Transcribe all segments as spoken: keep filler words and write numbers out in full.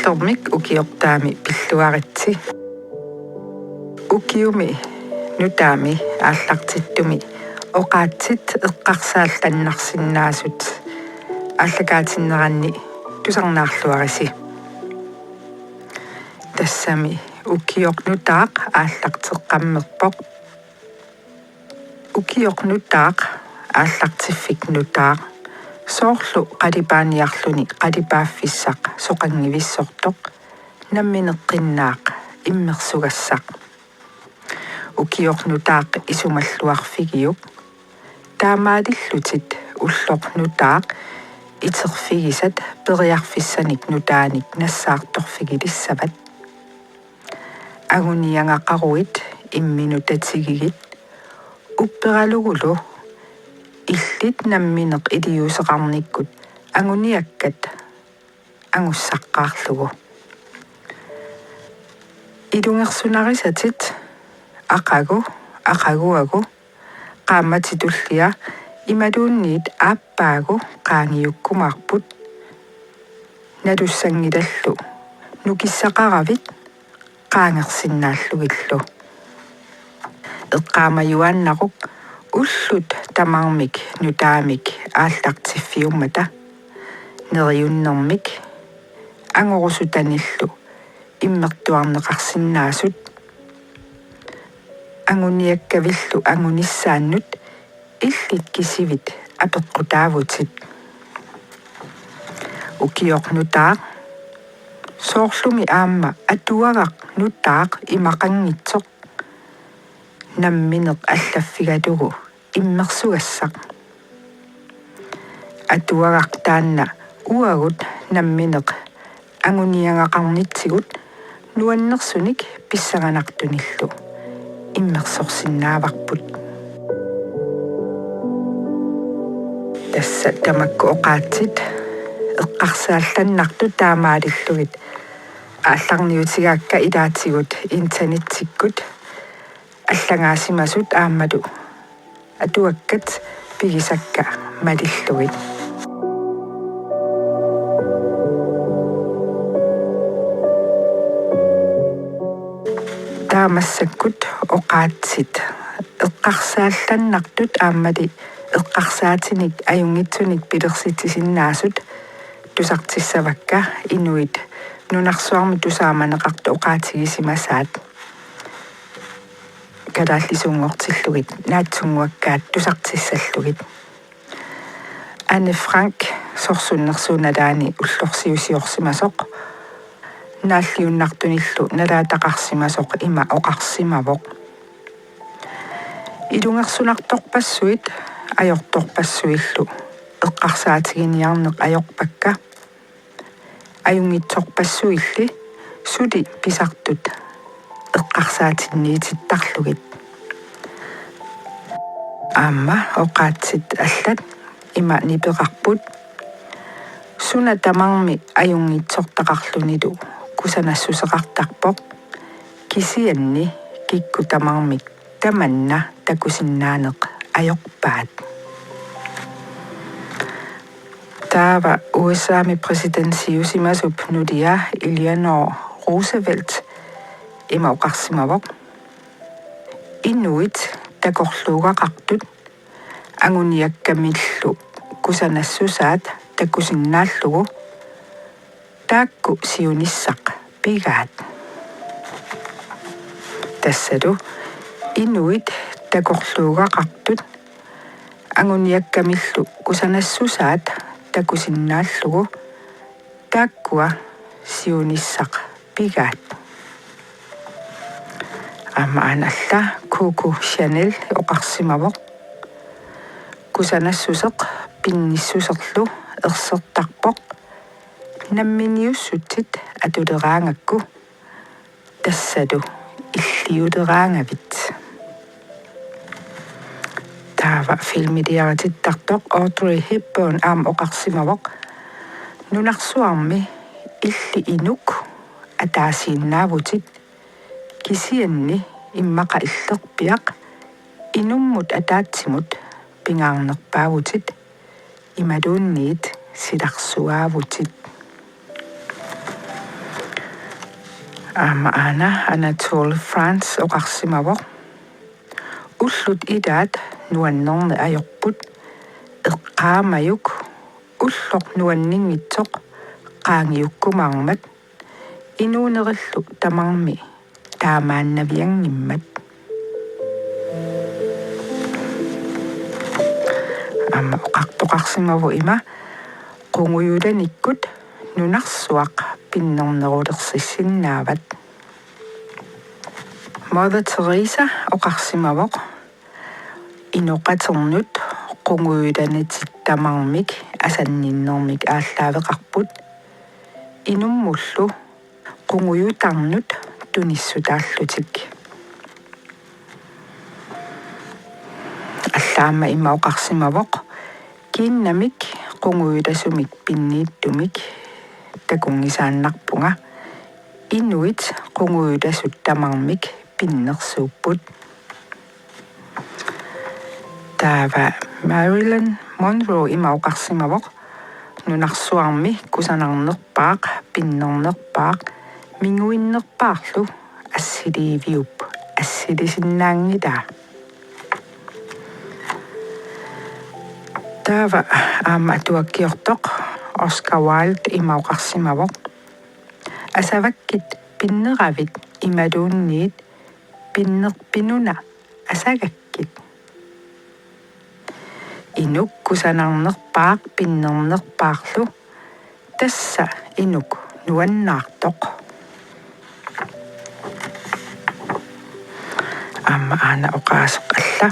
Tormik ukiortaami pilluaritsi. Ukiumi nutaami aallartittumi oqaatsit eqqarsaallannarsinnaasut aallakaatinneranni tusarnaarluarisi. Tassami ukioq nutaaq aallarteqqammerpoq. Ukioq nutaaq, aallartiffik nutaaq, soorlu qalipaaniarluni qalipaaffissaq soqanngivissortoq, nammineqqinnaaq immersugassaq. Ukioq nutaaq isumalluarfigiuk. Taamaalillutit ulloq nutaaq iterfigisat periarfissanik nutaanik nassaartorfigilissavat. Anguniagaqaruit imminut tatigigit, upperalugulu illit nammineq iliuuseqarnikkut anguniakkat angussaqqaarlugu. Ilungersunarisatit aqagu, aqaguagu, qaammatip tullia imaluunniit aappaagu qaangiukkumaarput. Nalussanngilallu nukissaqaravit qaangersinnaallugillu. Eqqaamajuaannaruk ullut tamarmik nutaamik aallartiffiummata, neriunnermik angorusutanillu immertuarneqarsinnaasut. Anguniakkavillu angunissaannut illit kisivit apeqqutaavutit. Ukioq nutaaq, soorlumi aamma atuagaq nutaaq imaqanngitsoq, nammineq allaffigalugu immersugassaq. Atuagaq taanna uagut nammineq anguniagaqarnitsigut nuannersunik pissanganartunillu immersorsinnaavarput. Tassa tamakku oqaatsit eqqarsaallannartut taamaalillugit aallarniutigaakka ilaatigut internetsikkut allagaasimasut aammalu atuakkat pigisakka malillugit. Taava massakkut oqaatsit eqqarsaallannartut aammali eqqarsaatinik ajunngitsunik pilersitsisinnaasut tusartissavakka, inuit nunarsuarmi tusaamaneqartut oqaatigisimasaat kalaallisuunngortillugit naatsunnguakkaat tusartissallugit. Anne Frank sorsunnersuup nalaani ullorsiusiorsimasoq, naalliunnartunillu nalaataqarsimasoq ima oqarsimavoq: Ilungersunartorpassuit ajortorpassuillu eqqarsaatiginiarneq ajorpakka. Ajunngitsorpassuilli suli pisartut eqqarsaatinniitittarlugit. Aamma oqaatsit allat ima nipeqarput: Suna tamarmi ajunngitsortaqarlunilu kusanassuseqartarpoq, kisianni kikkut tamarmik tamanna takusinnaaneq ajorpaat. Taava U S A-mi præsidentiusimasup nulia Eleanor Roosevelt ima oqarsimavoq: Inuit takorluugaqartut anguniakkamillu kusanassusaat takusinnaallugu, taakku siunissaq pigaat. Tassalu: Inuit takorluugaqartut anguniakkamillu kusanassusaat takusinnaallugu, taakkua siunissaq pigaat. Aamma aana alla Coco Chanel oqarsimavoq: Kusanassuseq pinnissuserlu ersertarpoq, namminiussutsit atuleraangakku, tassalu illiuleraangavit. Taava filmiliaritittartoq Audrey Hepburn aamma oqarsimavoq: Nunarsuarmi illit inuk ataasiinnaavutit, kisianni immaqa illerpiaq inummut ataatsimut pingaarnerpaavutit imaluunniit silarsuaavutit. Aamma aana Anatole France oqarsimavoq: Ullut ilaat nuannerneq ajorput, eqqaamajuk ulloq nuanninngitsoq qaangiukkumaarmat, inuunerillu tamarmi taamaannavianngimmat. Aamma oqartoqarsimavoq ima: Qungujulanikkut nunarsuaq pinnernerulersissinnaavat. Mother Teresa oqarsimavoq: Inoqatinnut qungujulanitit tamarmik asanninnermik aallaaveqarput, inummullu qungujutarnut tunissutaallutik. Alla aamma ima oqarsimavoq: Kiinnamik qungujutasumik pinniittumik takunngisaannarpunga, inuit qungujutasut tamarmik pinnersuupput. Taava Marilyn Monroe ima oqarsimavoq: Nunarsuarmi kusanarnerpaaq, pinnernerpaaq, minguinnerpaarlu assiliiviup assilisinnaanngilaa. Taava aamma atuakkiortoq Oscar Wilde ima oqarsimavoq: Asavakkit pinneravit imaluunniit pinnerpinuna asagakkit. Inuk kusanarnerpaaq pinnernerpaarlu, tassa inuk nuannaartoq. Aamma aana oqaaseq alla: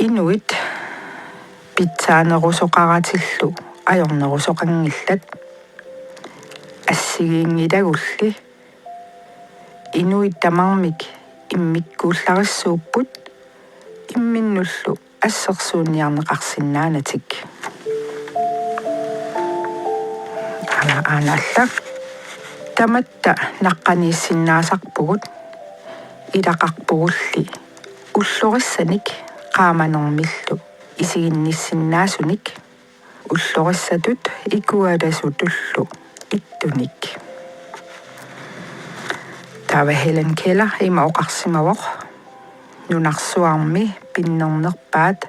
Inuit pitsaanerusoqaratillu ajornerusoqanngillat. Assigiinngilagulli inuit tamarmik immikkuullarissuupput, imminnullu assersuunniarneqarsinnaanatik. Aamma aana alla: Tamatta naqqaniissinnaasarpugut, ilaqarpugulli ullorissanik qaamanermillu isiginnissinnaasunik, ullorissatut ikualasutullu ittunik. Taava Helen Keller ima oqarsimavoq: Nunarsuarmi pinnernerpaat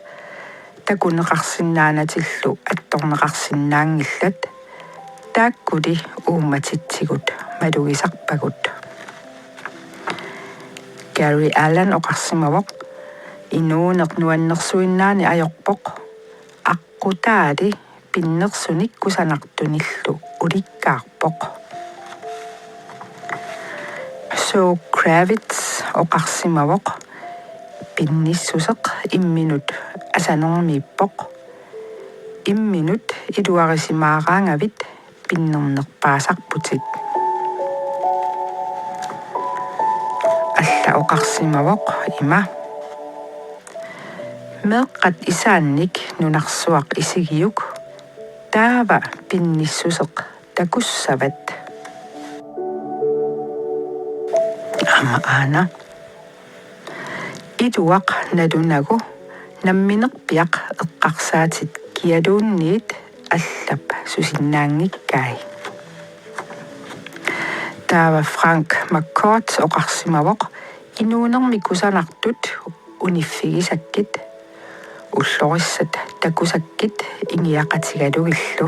takuneqarsinnaanatillu attorneqarsinnaanngillat, taakkuli uummatitsigut malugisarpagut. Gary Allan oqarsimavoq: Inuuneq nuannersuinnaani ajorpoq, aqqutaali pinnersunik kusanartunillu ulikkaarpoq. Zoe Kravitz oqarsimavoq: Pinnissuseq imminut asanermiippoq. Imminut iluarisimaaraangavit pinnernerpaasarputit. Alla oqarsimavoq ima: Meeqqat isaannik nunarsuaq isigiuk, taava pinnissuseq takussavat. Aamma aana: Iluaq nalunagu namminerpiaq eqqarsaatit kialuunniit allap susinnaanngikkai. Taava Frank McCourt oqarsimavoq: Inuunermi kusanartut uniffigisakkit, ullorissat takusakkit ingiaqatigalugillu.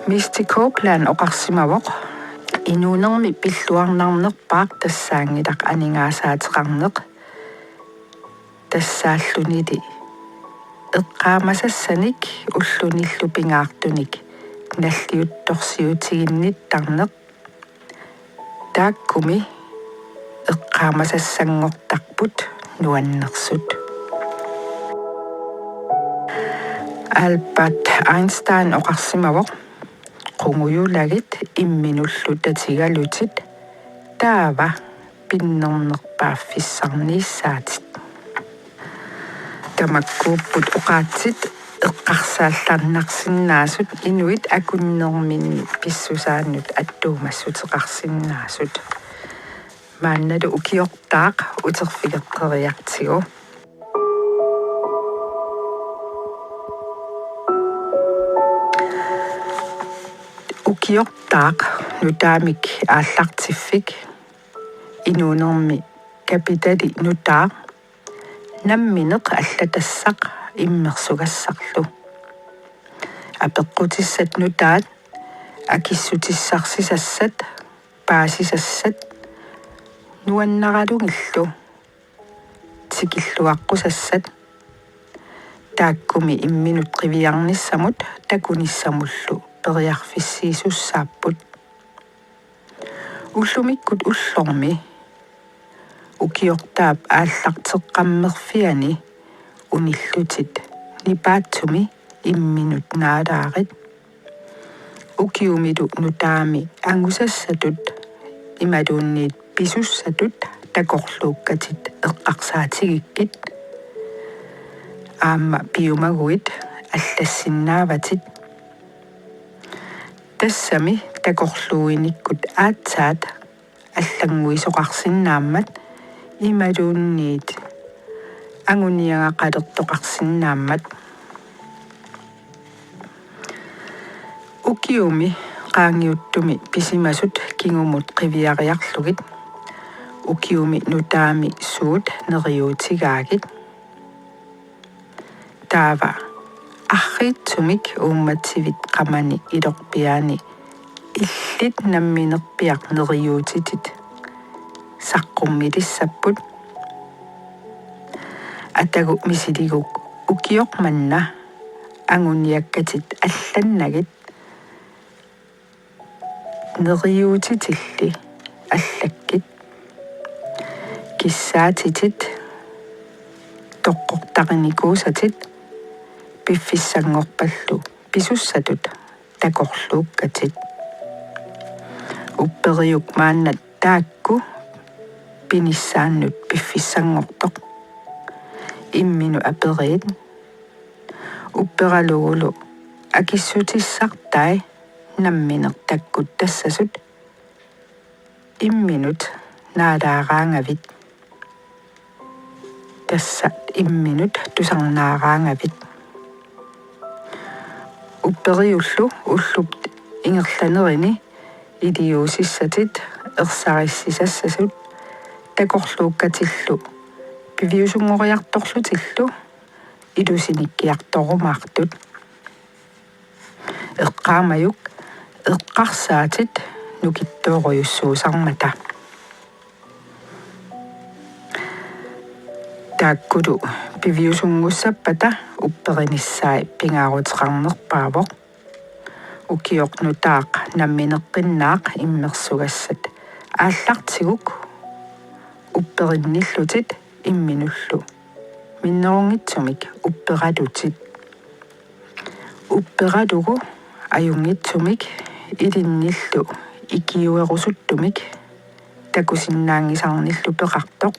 Misty Copeland oqarsimavoq: Inuunermi pilluarnarnerpaaq tassaanngilaq aningaasaateqarneq, tassaallunili eqqaamasassanik ullunillu pingaartunik nalliuttorsiutiginnittarneq. Taakkumi eqqaamasassanngortarput nuannersut. Albert Einstein oqarsimavoq: Qungujulagit imminullu tatigalutit, taava pinnernerpaaffissarniissaatit. Tamakkuupput oqaatsit eqqarsaallarnarsinnaasut inuit akunnerminni pissusaannut attuumassuteqarsinnaasut. Maannalu ukiortaaq uterfigeqqeriartigu. Ukiortaaq nutaamik aallartiffik, inuunermi kapitali nutaaq, nammineq allatassaq immersugassarlu. Apeqqutissat nutaat, akissutissarsisassat, paasisassat, nuannaralugillu tikilluaqqusassat, taakkumi imminut qiviarnissamut takunissamullu periarfissiisussaapput. Ullumikkut ullormi ukiortaap aallarteqqammerfiani unillutit nipaatsumi imminut naalaarit. Ukiumilu nutaami angusassatut imaluunniit pisussatut takorluukkatit eqqarsaatigikkit. Aamma piumaguit allassinnaavatit. Tassami takorluuinikkut aatsaat allannguisoqarsinnaammat imaluunniit anguniagaqalertoqarsinnaammat. Ukiumi qaangiuttumi pisimasut kingumut qiviariarlugit ukiumi nutaami suut neriuutigaagit. Taava arriitsumik uummativit qamani ilorpiaani illit namminerpiaq neriuutitit saqqummilissapput. Atagu misiliguk ukioq manna anguniakkatit allannagit neriuutitilli allakkit. Kissaatitit toqqortarinikuusatit piffissanngorpallu pisussatut takorluukkatit. Upperiuk maanna taakku pinissaannut piffissanngortoq. Imminut aperiit. Upperalugulu akissutissartai nammineq takkuttassasut imminut naalaaraangavit. Tassa imminut tusarnaaraangavit. Upperiullu ullup ingerlanerini iliuusissatit ersarissisassasut takorluukkatillu piviusunngoriartorlutillu ilusinikkiartorumaartut. Eqqaamajuk eqqarsaatit nukittoorujussuusarmata. Taakkulu piviusunngussappata upperinissaat pingaaruteqarnerpaavoq. Ukioq nutaaq nammineqqinnaaq immersugassat aallartiguk upperinnillutit imminullu minnerunngitsumik upperalutit. Upperalugu ajunngitsumik ilinnillu ikiuerusuttumik takusinnaanngisarnillu peqartoq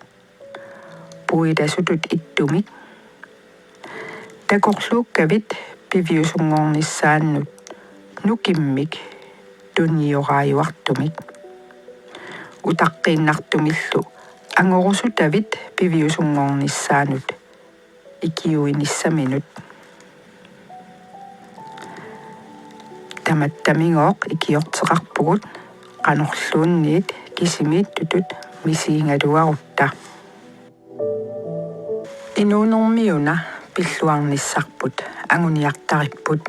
puilasutut ittumik. Takorluukkavit piviusunngornissaannut nukimmik tunioraajuartumik. Utaqqiinnartumillu angorusutavit piviusunngornissaanut ikiuinissaminut. Tamatta mingooq ikiorteqarpugut qanorluunniit kisimiittutut misigigaluarutta. Inuunermiuna pilluarnissarput anguniartaripput.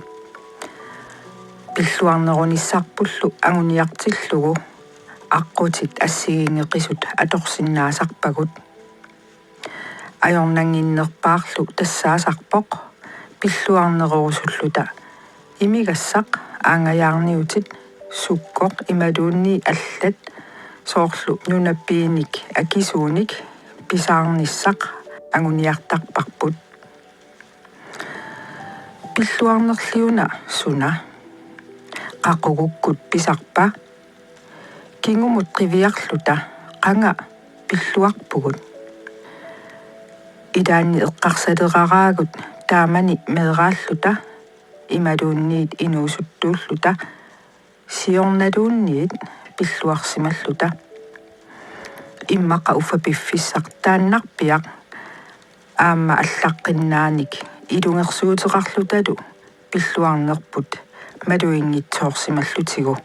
Pilluarnerunissarpullu anguniartillugu aqqutit assigiinngeqisut atorsinnaasarpagut. Ajornannginnerpaarlu tassaasarpoq pilluarnerusulluta imigassaq aanngajaarniutit sukkoq imaluunniit allat, soorlu nunappiinik akisuunik pisaarnissaq anguniartarparput. Pilluarnerliuna suna? Qaqugukkut pisarpa? Kingumut qiviarluta qanga pilluarpugut? Ilaanni eqqarsaleraraagut taamani meeraalluta imaluunniit inuusuttuulluta siornaluunniit pilluarsimalluta. Immaqa uffa piffissaq taannarpiaq aamma allaqqinnaanik ilungersuuteqarlutalu pilluarnerput maluginngitsoorsimallutigu.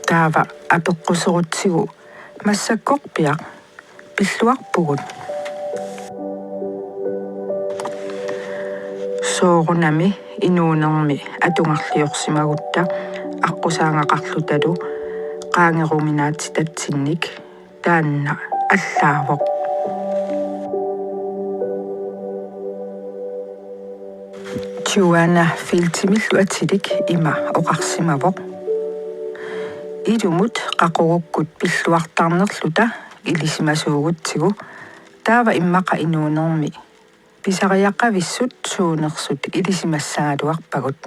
Taava apeqquserutsigu: Massakkorpiaq, pilluarpugut? Soorunami inuunermi atugarliorsimagutta aqqusaagaqarlutalu qaangeruminaatsitatsinnik taanna allaavoq. Joanna Fieltimillu atilik ima oqarsimavoq: Ilumut qaqugukkut pilluartarnerluta ilisimasuugutsigu, taava immaqa inuunermi pisariaqavissut suunersut ilisimassagaluarpagut.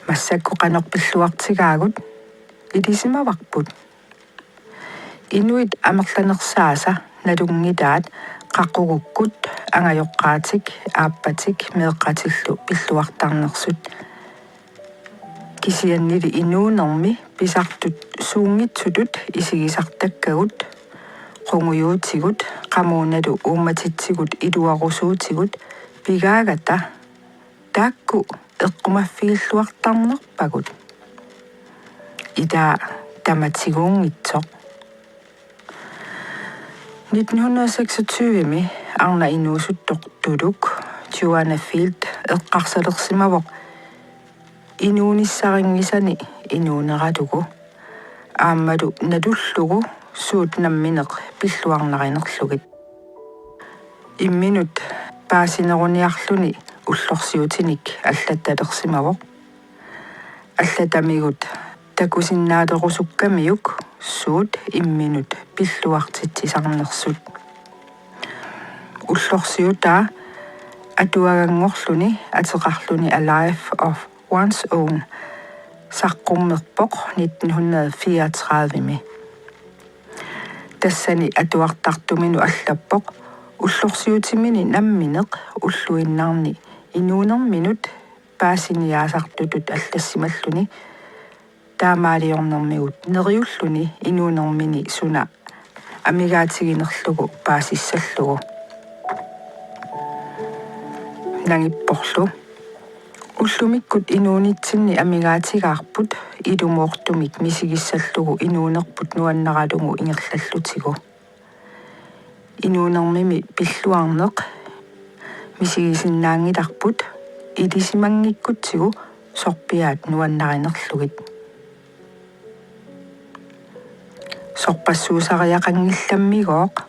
Massakkut qanoq pilluartigaagut? Ilisimavarput. Inuit amerlanersaasa nalunngilaat qaqugukkut angajoqqaatik aappatik meeqqatillu pilluartarnersut. Kisiannili inuunermi pisartut suunngitsutut isigisartakkagut, qungujuutigut, qamuunalu uummatitsigut iluarusuutigut pigaagata, taakku eqqumaffigilluartarnerpagut. Ila tamatiguunngitsoq. Nitten hundrede og seksogtyve-mi arnaq inuusuttoq tuluk Joanna Field eqqarsalersimavoq inuunissarinngisani inuuneralugu aammalu nalullugu suut nammineq pilluarnarinerlugit. Imminut paasineruniarluni ullorsiutinik allattalersimavoq. Allatamigut takusinnaalerusukkamikku suut imminut pilluartitsisarnersut. Ullorsiutaa atuaganngorluni ateqarluni A Life of One's Own saqqummerpoq nitten hundrede fireogtredive-mi. Tassani atuartartuminut allappoq ullorsiutimini nammineq ulluinnarni inuunerminut paasiniaasartutut allassimalluni, taamaaliornermigut neriulluni inuunermini suna amigaatiginerlugu paasissallugu. Nangipporlu: Ullumikkut inuunitsinni amigaatigaarput ilumoortumik misigissallugu inuunerput nuannaralugu ingerlallutigu. Inuunermimi pilluarneq misigisinnaanngilarput ilisimanngikkutsigit sorpiaat nuannarinerlugit. Sorpassuusariaqanngillammigooq.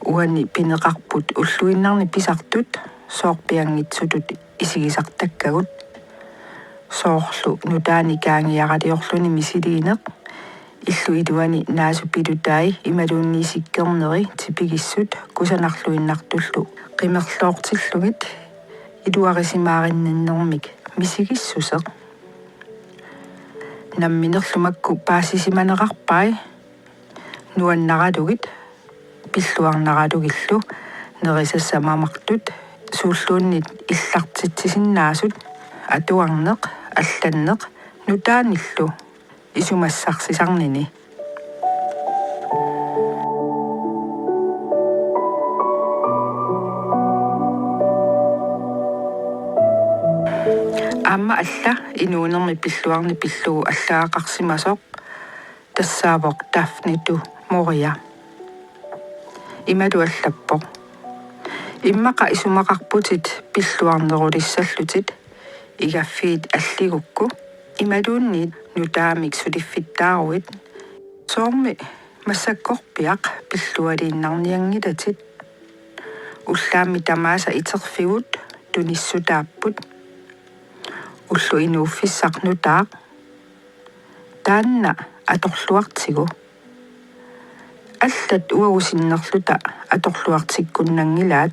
Uani pineqarput ulluinnarni pisartut soorpianngitsutut isigisartakkagut. Soorlu nutaani kaangiaraliorluni misiliineq, illup iluani naasupilutai imaluunniit sikkerneri tipigissut kusanarluinnartullu qimerloortillugit iluarisimaarinninnermik misigissuseq. Namminerlu makku paasisimaneqarpai nuannaralugit pilluarnaralugillu nerisassat mamartut suulluunniit illartitsisinnaasut atuarneq allanneq nutaanillu isumassarsisarnini. Aamma alla inuunermi pilluarneq pillugu allagaqarsimasoq tassaavoq Daphne du Maurier. Imalu allappoq: Immaqa isumaqarputit pilluarnerulissallutit, igaffiit alligukku imaluunniit nutaamik suliffittaaruit, soormi massakkorpiaq pillualiinnarnianngilatit? Ullaammi tamaasa iterfigut tunissutaapput. Ulloq inuuffissaq nutaaq taanna atorluartigu. Allat uagut sinnerluta atorluartikkunnanngilaat.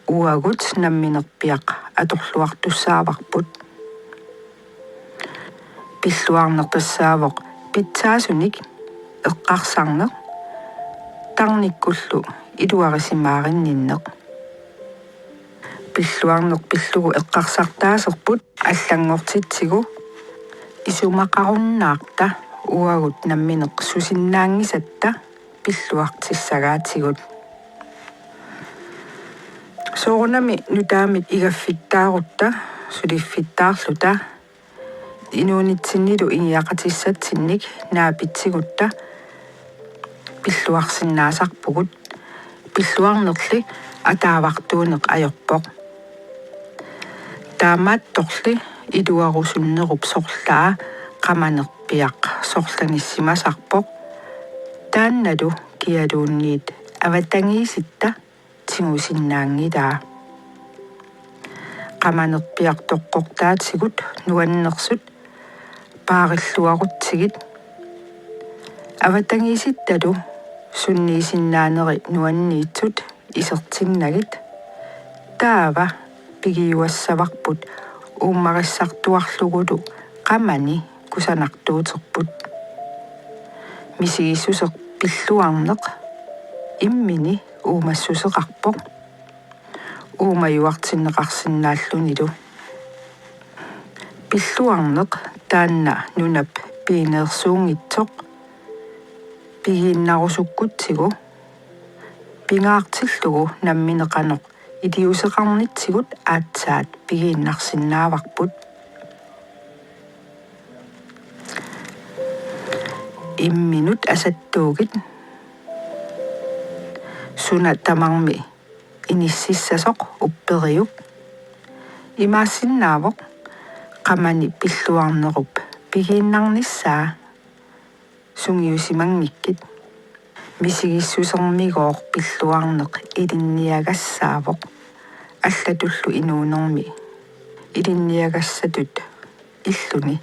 Uagut namminerpiaq atorluartussaavarput. Pilluarneq tassaavoq pitsaasunik eqqarsarneq, tarnikkullu iluarisimaarinninneq. Pilluarneq pillugu eqqarsartaaserput allanngortitsigu isumaqarunnaarta uagut nammineq susinnaanngisatta pilluartissagaatigut. Soorunami nutaamit igaffittaarutta suliffittaarluta inuunitsinnilu ingiaqatissatsinnik naapitsigutta pilluarsinnaasarpugut. Pilluarnerli ataavartuuneq ajorpoq. Taamaattorli iluarusunnerup sorlaa Qamanerpiaq sorlanissimasarpoq. Taannalu kialuunniit avatangiisitta tigusinnaanngilaa. Qamanerpiaq toqqortaatigut nuannersut paarilluarutsigit. Avatangiisittalu sunniisinnaaneri nuanniitsut isertinnagit. Taava pigiuassavarput uummarissartuarlugulu qamani kusanartuuterput. Misigissuseq pilluarneq immini uumassuseqarpoq uumajuartinneqarsinnaallunilu. Pilluarneq taanna nunap piineersuunngitsoq pigiinnarusukkutsigu pingaartillugu nammineq qanoq iliuuseqarnitsigut aatsaat pigiinnarsinnaavarput. Imminut asattuugit suna tamarmi inississasoq upperiuk. Imaassinnaavoq qamani pilluarnerup pigiinnarnissaa sungiusimanngikkit. Misigissusermigooq pilluarneq ilinniagassaavoq allatullu inuunermi ilinniagassatut illuni.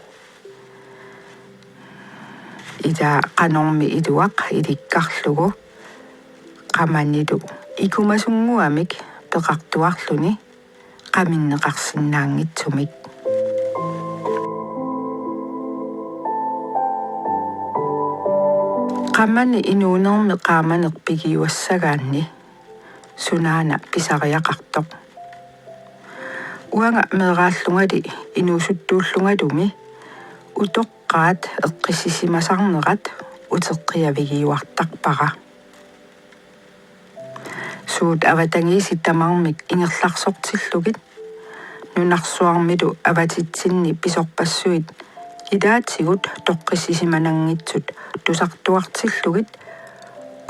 Ila qanormi iluaq ilikkarlugu qamanilu ikumasunnguamik peqartuarluni qaminneqarsinnaanngitsumik. Qamani inuunermi qaamaneq pigiuassagaanni sunaana pisariaqartoq. Uanga meeraallungali inuusuttuullungalumi utoqqaat eqqissisimasarnerat uteqqiavigiuartarpara. Suut avatangiisit tamarmik ingerlarsortillugit nunarsuarmilu avatitsinni pisorpassuit ilaatigut toqqissisimananngitsut tusartuartillugit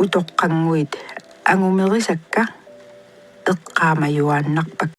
utoqqannguit angumerisakka eqqaamajuaannarpakka.